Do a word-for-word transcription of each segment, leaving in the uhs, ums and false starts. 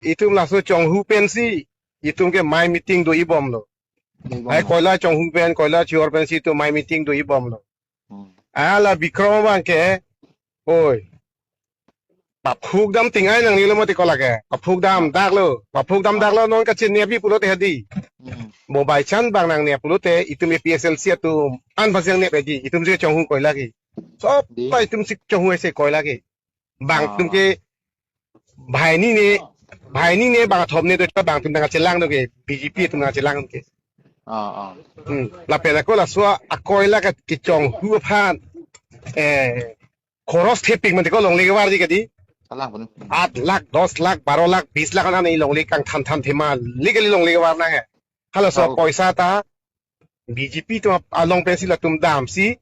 itum laso chonghu pensi itum ke mai meeting do-i bomlo. Hai koila chonghu pen, koila chihor pensi itum mai meeting do-i bomlo. Hmm. Ala Bikram abang ke, oi, paphuk dam ting ai nangnelo mati ko lake. Paphuk dam dak lo. Paphuk dam dak lo, non kachinine pi pulote hadi. Hmm. Bo by chance bang nangne pulote, itum A P H L C atum an bajang ne pedi. Itum si chonghu koila ke. Sob ta itum si chonghu ese koila ke. Bang atum ke banghini ne, banghini ne bang thom ne to bang atum nangchelang no ke, B J P atum nangchelang ke. Ah, ah. Hmm. Lapen ako laso akoila ke kechonghu aphan, eh, khoros thepik mati ko longle kevarji kadi. Kalang punu. Aat lakh, dos lakh, baro lakh, bis lakh anani longle kangthan than thema legally longle kevar nang he. Halaso poisa ta B J P atum along pensi latum damsi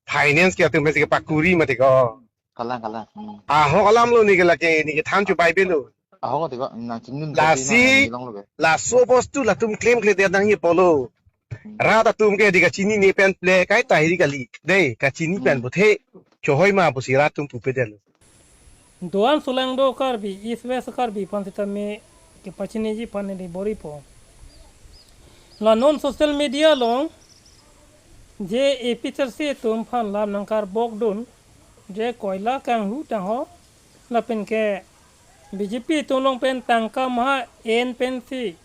finance ke atum pensi kepakuri mati ko. Kalang, kalang. Hmm. Ahok alam lo ne ke lake, ne kethan chubai belo. Ahok ti ko, nangchinidun lasi, nangchinidun lo ke. Laso bostu latum klemkledet nangji pulo. Hmm. Rat atum ke di kachinine pen ple kai ta hiri kali. Dei, kachini pen puthe. Chohoi ma pusi rat atum pupedetlo. Do-an solangdo Karbi, East West Karbi aphan sitame kepachiniji aphan neli bor-ipo. La non social media along je A P H L C atum aphan lam nangkarbokdun, je koila kanghu tangho, lapen ke B J P atum along pen tangka maha en pensi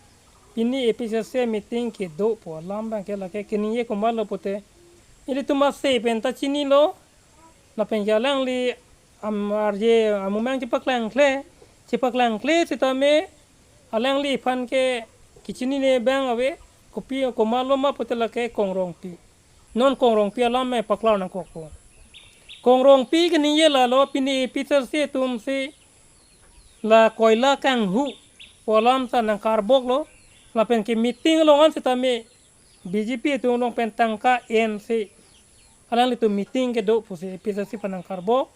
pini A P H L C meeting kedopo alam abang ke lake keningje komatlo pute, ilitum ase pen ta chinilo, lapen ke alangli am arje amumang chepaklangkle, chepaklangkle sitame alangliphan ke kechinine abang ave, kopi komatlo ma pute lake Kongrongpi. Non Kongrongpi alam me paklar nangkokpo. Kongrongpi keningje lalo pini A P H L C atum si la koila kanghu pu alam ta nangkarboklo, lapen ke meeting along an sitame B J P atum along pen tangka ensi alanglitum meeting kedo pusi A P H L C aphan nangkarbok,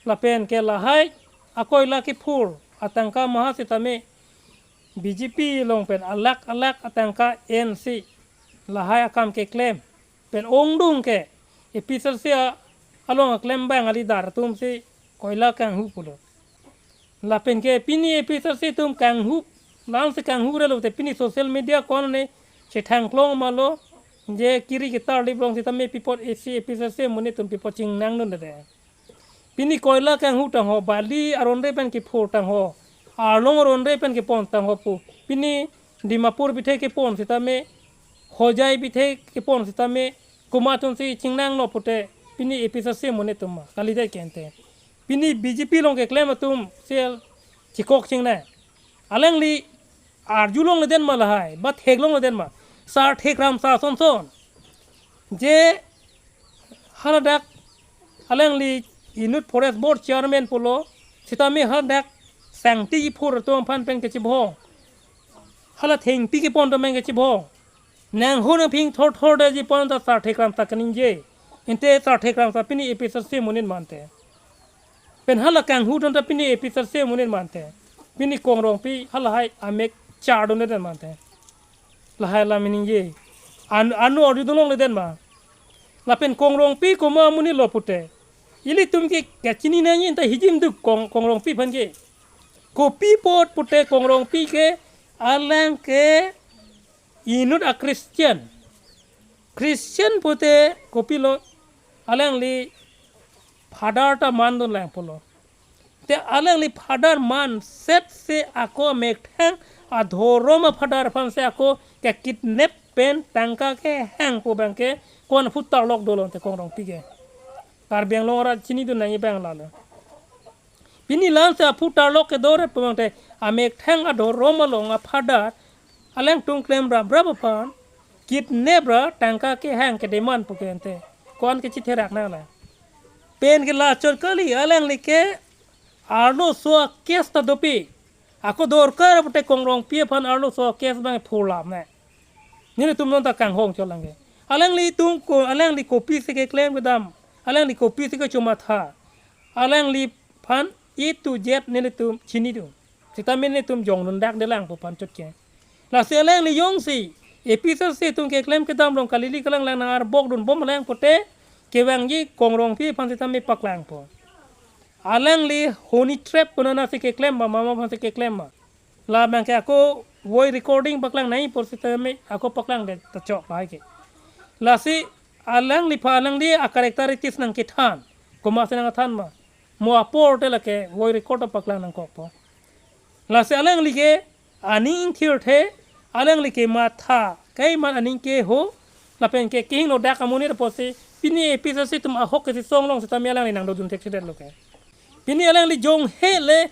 lapen ke lahai akoila kephur atangka maha sitame B J P along pen alakh alakh atangka ensi lahai akam keklem pen ongdung ke A P H L C a-, along aklem abang a-leader atum si koila kanghu pulo. Lapen ke pini A P H L C atum kanghu, lang si kanghu relo te pini social media ko-an ne chethang klong ma lo, je kiri ketar liplong sitame pi apot isi A P H L C amonit atum pi apot chingnangdunde. Pini koila kanghu tangho, bali aron re pen kephur tangho, arlong aron re pen kepon tangho pu. Pini Dimapur bithe kepon sitame, Hojai bithe kepon sitame, komat atum si chingnanglo pute, pini A P H L C amonit atum ma, kalidet ke ante. Pini B J P along keklem atum sel chikok chingnang. Alangli arjulongle den ma lahai, ba theklongle den ma. Sar Thekramsa sonson. Je haladak alangli inut Forest Board Chairman pulo, sitame haladak sangti iphur atum aphan pen kechibho. Hala thengpi kepon atum pen kechibho. Nangho nangphi thorthor detji pon ta Sar Thekramsa kaningje. Ante Sar Thekramsa pini A P H L C amonit ma ante. Pen hala kanghu atum ta pini A P H L C amonit ma ante. Pini Kongrongpi halahai amek chardunde den ma ante. Lahai alam ningje. An-, anu arjudunlongle den ma. Lapen Kongrongpi komat amonit lo pute, ilitum ke kachini nangji anta hijim duk Kong-, Kongrongpi aphan ke. Kopi apot pute Kongrongpi ke alang ke inut a-Christian. Christian pute kopilo, alangli Father ta mandunlang pulo. Te alangli Father mansetsi ako methang adhorom a-Father aphansi ako kekidnap pen tangka kehang pu abang ke ko-an aphu tarlok dolo te Kongrongpi ke. Karbi Anglong arat chinidun nangji abang lalo. Pini lang si aphu tarlok kedo re pu abang te amethang adhorom along a-Father alangtum klem raprap aphan kidnap ra tangka kehang ke demand pu ke ante. Ko-an kechitherak nanglang. Pen ke lachot kali, alangli ke arloso a-case ta dopik. Ako dorkar pute Kongrongpi aphan arloso a-case abang phurlap ne. Nelitum non ta kanghong chot lang ke. Alanglitum ko, alangli kopisi keklem kedam. Alangli kopisi kechomatha. Alangliphan A to Z nelitum chinidun. Sitame nelitum jongdun dak delang pu aphan chot ke. Lasi alangli jongsi A P H L C atum keklem kedam along kalili kalanglang nang arbok dunbom lang pute kevangji Kongrongpi aphan sitame paklangpo. Alangli honey trap punana si keklem ma, mama aphan si keklem ma. Labang ke ako voi recording paklang nangji apor sitame ako paklangdet ta chok lahai ke. Lasi alangliphan alangli a-characteristics nangkethan, komatsi nangkethan ma, mo apor te lake voi record paklang nangkokpo. Lasi alangli ke aning ingthirthe, alangli ke matha kaiman aning keho, lapen ke kehingno dak amonit apotsi pini A P H L C atum ahok kechisong along sitame alangli nangdodun thekthedetlo ke. Pini alangli jonghe le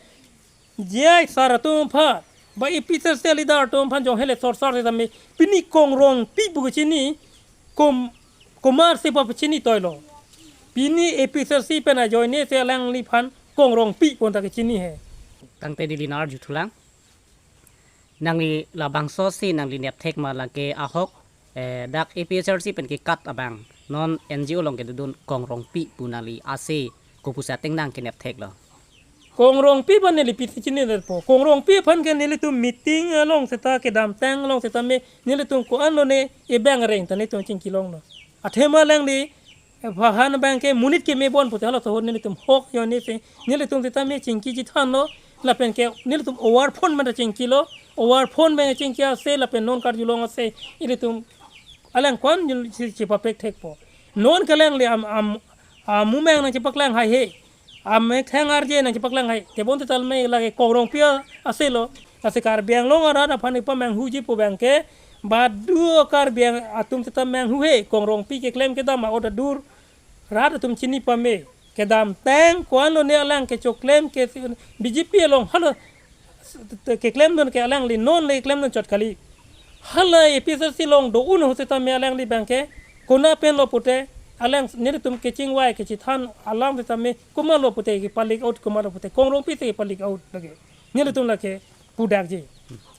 J I sir atum aphan, ba A P H L C leader atum aphan jonghe le sorsar sitame pini Kongrongpi pu kechini kom-, komatsi pa pachini toilo. Pini A P H L C pen ajoine si alangliphan Kongrongpi pu ta kechini he. Tangte neli nang-arjuthulang. Nangli labangso si nangli nepthek ma lake ahok, eh, dak A P H L C pen kekat abang non N G O along kedodun Kongrongpi pu nangli ase kopusi ateng nangkeneptheklo? Kongrongpi aphan neli pisi chinidetpo. Kongrongpi aphan ke nelitum meeting along seta kedamtang along sitame nelitum ko-anlo ne ebang reng ta nelitum chingkilonglo. Athema alangli, eh, phahan abang ke monit keme bon pute halaso ahut nelitum hok ajoine si nelitum sitame chingki chethanlo, lapen ke nelitum over phone manda chingkilo, over phone abang chingki ase lapen non karjulong ase ilitum alang ko-an jul si chepapek thekpo. Non ke alangli am, am, amumang nangchepaklang haihe. Amethang arje nangchepaklang hai. Tebon tetal me lake Kongrongpi aselo. Lasi Karbi Anglong arat aphan ipamanghuji pu abang ke badu Karbi Ang-, atum seta manghu he. Kongrongpi keklem kedam a-order dur rat atum chini pame. Kedamtang ko-anlo ne alang kechoklem ke B J P along hala keklemdun ke alangli non le klemdun chot kali. Hala A P H L C along do-un ahut sitame alangli abang ke kona penlo pute alang nelitum kechingvai kechethan alam sitame komatlo pute kepalik out, komatlo pute Kongrongpi si kepalik out lake. Nelitum lake pudakji.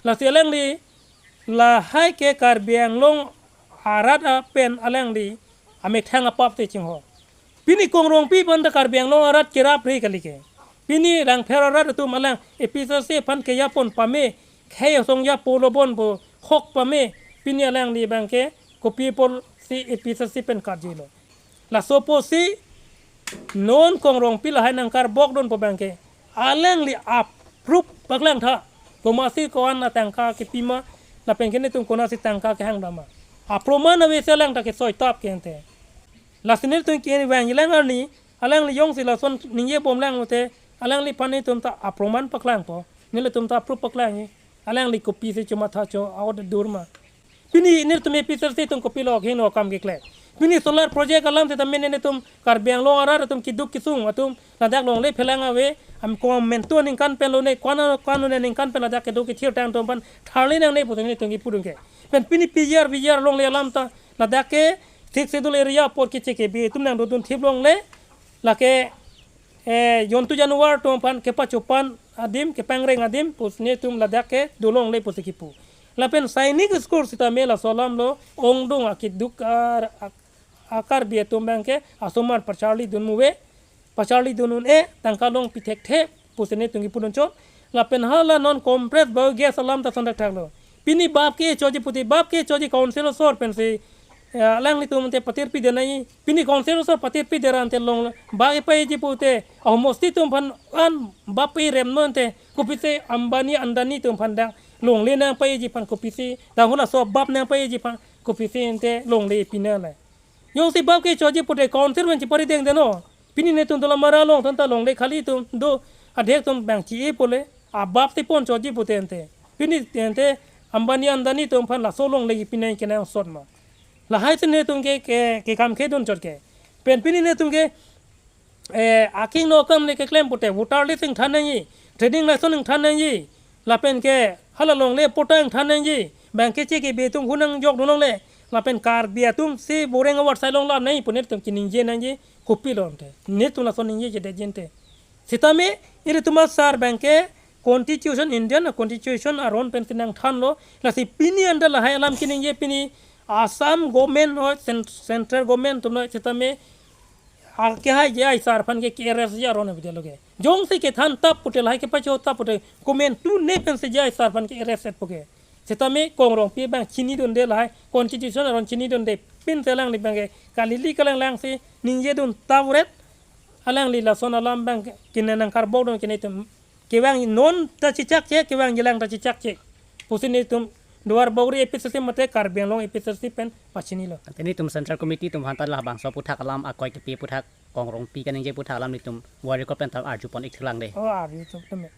Lasi alangli lahai ke Karbi Anglong arat apen alangli amethang apap si chingho. Pini Kongrongpi aphan ta Karbi Anglong arat kerap re kali ke. Pini rangpher arat atum alang A P H L C aphan kejapon pame, khei asong japo lo bon pu hok pame, pini alangli abang ke kopi apotsi A P H L C pen karjilo. Laso apotsi non Kongrongpi lahai nangkarbokdun pu abang ke alangli a-proof paklangtha. Komatsi ko-an atangka kepi ma, lapen ke netum konatsi tangka kehang dam ma. Aproman avesi alang ta kesoitap ke ante. Lasi netum kevang ilang arni, alangli jongsi lason ningjebomlang pute, alangliphan netum ta aproman paklangpo, nelitum ta a-proof paklang he. Alangli kopisi chomatha cho a-order dur ma. Pini netum A P H L C atum kopilo kehingno akam keklem. Pini solar project alam sitame netum Karbi Anglong arat atum keduk kesung atum ladak longle phelang ave, am komantu aningkan pen lone, ko-an ko-an lone aningkan pen ladak keduk kethirtang atum aphan tharli nangne pute netum kepudun ke. Pen pini P G R, V G R longle alam ta ladak ke Sixth Schedule area apor keche kebi atum nangdodun thip longle, lake, eh, jontu januar atum aphan kepachopan adim, kepangreng adim pusi netum ladak kedo longle pusi kipu. Lapen Sainik School sitame laso alam lo ongdung akeduk a, a, a-Karbi atum abang ke asomar pacharlidun muve, pacharlidun un-e, tangka longpi thekthe pusi netum kepudun chot. Lapen hala non compressed biogas alam ta sondak thaklo. Pini bap kechoji pute, bap kechoji council asor pensi, eh, alanglitum ante patirpi denai. Pini council asor patirpi dera ante long bap kepaiji pute, ahomosti atum aphan an bap kerem non ante, kopisi Ambani Adani atum aphan dak longle nangpaiji aphan kopisi, dak hula so bap nangpaiji aphan kopisi ante longle pinang le. Jongsi bap kechoji pute council pen chepari dengdetnon. Pini netum Dolamara along atum ta longle khali atum do, adhek atum bang chi-e pule, abap si ponchoji pute ante. Pini ante Ambani Adani atum aphan laso longle kepinang kenangsot ma. Lahai si netum ke, ke, kekam kedun chot ke. Pen pini netum ke, eh, akehingno akam le keklem pute, voter list ingthan nangji, trading license ingthan nangji, lapen ke hala longle patta ingthan nangji, bang keche kebi atum hu nangjokdun longle, lapen Karbi atum si boreng award sai long la nai pu netum keningje nangji, kopilo ante. Netum laso ningjejedetji ante. Sitame, ilitum asar abang ke Constitution, Indian Constitution aron pensi nangthanlo, lasi pini anta lahai alam keningje pini Assam government noi, cen-, central government atum noi, sitame, a, kehai J I sir aphan ke, ke-arrest ji aron abidi lo ke. Jongsi kethan tap pute lahai kepachotap pute komantu ne pensi J I sir aphan ke-arrest et pu ke. Sitame Kongrongpi abang chinidunde lahai constitution aron chinidunde pinsi alangli abang ke kalili kalang langsi ningjedun tap uret alangli lason alam abang ke kene nangkarbokdun ke netum kevang non ta chechakche, kevangjilang ta chechakche pusi nelitum Duarbagori A P H L C mate Karbi Anglong A P H L C pen pachinilo. Ante nelitum Central Committee atum aphan ta labangso aputhak alam akoi kepi aputhak, kongrongpi kaningje aputhak alam nelitum Wari Kor pen ta arjupon ik thulang de. Oh, arju thup tame.